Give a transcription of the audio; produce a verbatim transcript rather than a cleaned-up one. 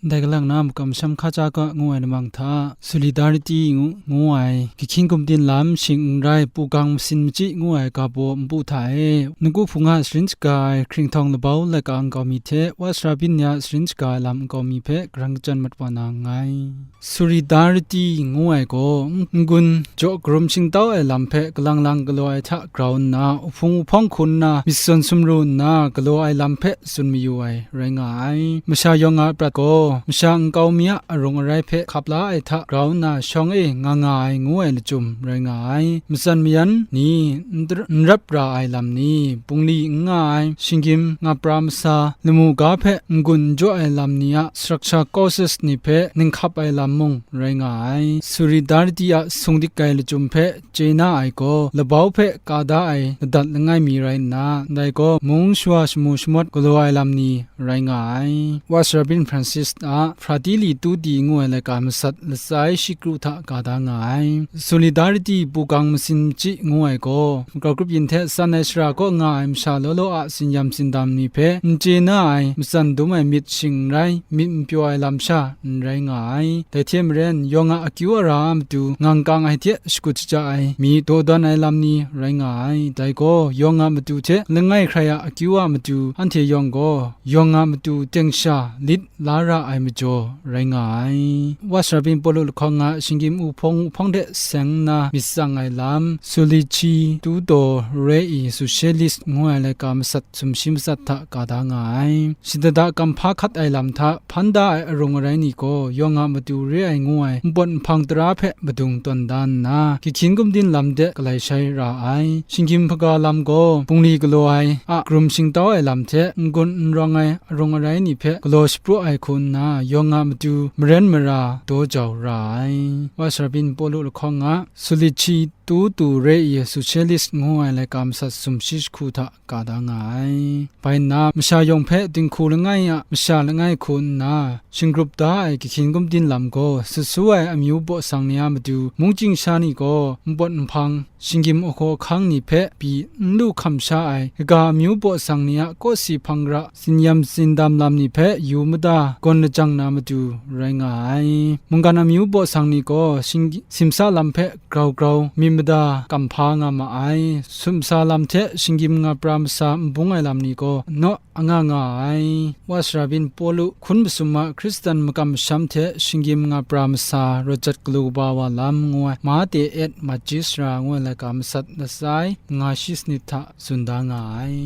Ndai galang na makam masham hkaja ga ngu ai lamang hta, Solidarity ngu, ngu ai, gahkying gumdin lam shing n rai, pugang masin machyi ngu ai ga baw npu hta e, nawku hpung a sharin shaga ai hkringhtawng labau laika nkau mi hte, wa sara byin ni a sharin shaga ai lam nkau mi hpe, karan kachyan mat wa na nngai. Solidarity ngu ai gaw, n-, n-gun jaw karum shingtau ai lam hpe galang lang galaw ai hta grau nna, uhpung uhpawng hku nna, myit zawn sumru nna galaw ai lam hpe tsun mayu ai rai nga ai. Masha yawng a prat gaw, masha nkau mi a arung arai hpe hkap la ai hta grau nna shawng e nga nga ai ngu ai lachyum rai nga ai. Matsan mayan ni, n dr-, n rap ra ai lam ni, bungli n nga ai, shinggyim ngapra masa, lamu ga hpe n-gun n jaw ai lam ni a structure causes ni hpe ninghkap ai lam mung rai nga ai. Solidarity a sung dik ai lachyum hpe chye na ai gaw, labau hpe ka da ai ladat langai mi rai nna, ndai gaw mung shawa shamu shamawt galaw ai lam ni rai nga ai. Wa sara byin Francis a Fratelli Tutti ngu ai laika masat latsai shi kru hta ka da nga ai. Solidarity pugang masin machyi ngu ai gaw, grau grup yin hte san ai shara kaw nga ai masha law law a tsin-yam tsindam ni hpe n chye na ai, matsan dum ai myit shing n rai, myit n pyaw ai lam sha n rai nga ai. Dai hte maren, yawng a akyu ara a matu ngang kang ai hte shakut shaja ai mi dawdan ai lam ni rai nga ai. Dai gaw, yawng a matu hte langai hkrai a akyu a matu, anhte yawng gaw, yawng a matu teng sha lit la ra ai majaw rai nga ai. Wa sara byin Pawlu lahkawng a shinggyim uhpawng uhpawng de seng nna myit tsang ai lam, Sollicitudo Rei Socialis ngu ai laika masat sumshi matsat hta ka da nga ai. Shadada kamhpa hkat ai lam hta hpan da ai arung arai ni gaw, yawng a matu re ai ngu ai npawt nhpang tara hpe madung tawn da nna, gahkying gumdin lam de galai shai ra ai. Shinggyim hpaga lam gaw, bungli galaw ai a karum shingtau ai lam hte n-gun n rawng ai arung arai ni hpe galaw shapraw ai hku nna, yawng a matu maren mara daw jau ra ai. Wa sara byin Pawlu lahkawng a Sollicitudo Rei Socialis ngu ai laika masat sumshi jahku hta ka da nga ai. Bai nna, masha yawng hpe dinghku langai a masha langai hku nna, shingrup da ai gahkying gumdin lam gaw, sut su ai amyu baw sang ni a matu, mungchying sha ni gaw, npawt nhpang, shinggyim ahkaw ahkang ni hpe pyi n lu hkam sha ai, kaga amyu baw sang ni a kawsi hpang gara, tsin-yam tsindam lam ni hpe yu mada gawn lajang na matu rai nga ai. Mungkan amyu baw sang ni gaw, shing-, simsa lam hpe grau grau myit mada kamhpa nga ma ai. Sumsa lam hte shinggyim ngapra masa n bung ai lam ni gaw, naw anga nga ai. Wa sara byin Pawlu, hkun masum a Hkristan makam masham hte shinggyim ngapra masa rawt jat galu kaba wa lam ngu ai Mate et Majisra ngu ai laika masat latsai nga shi sanit hta tsun da nga ai.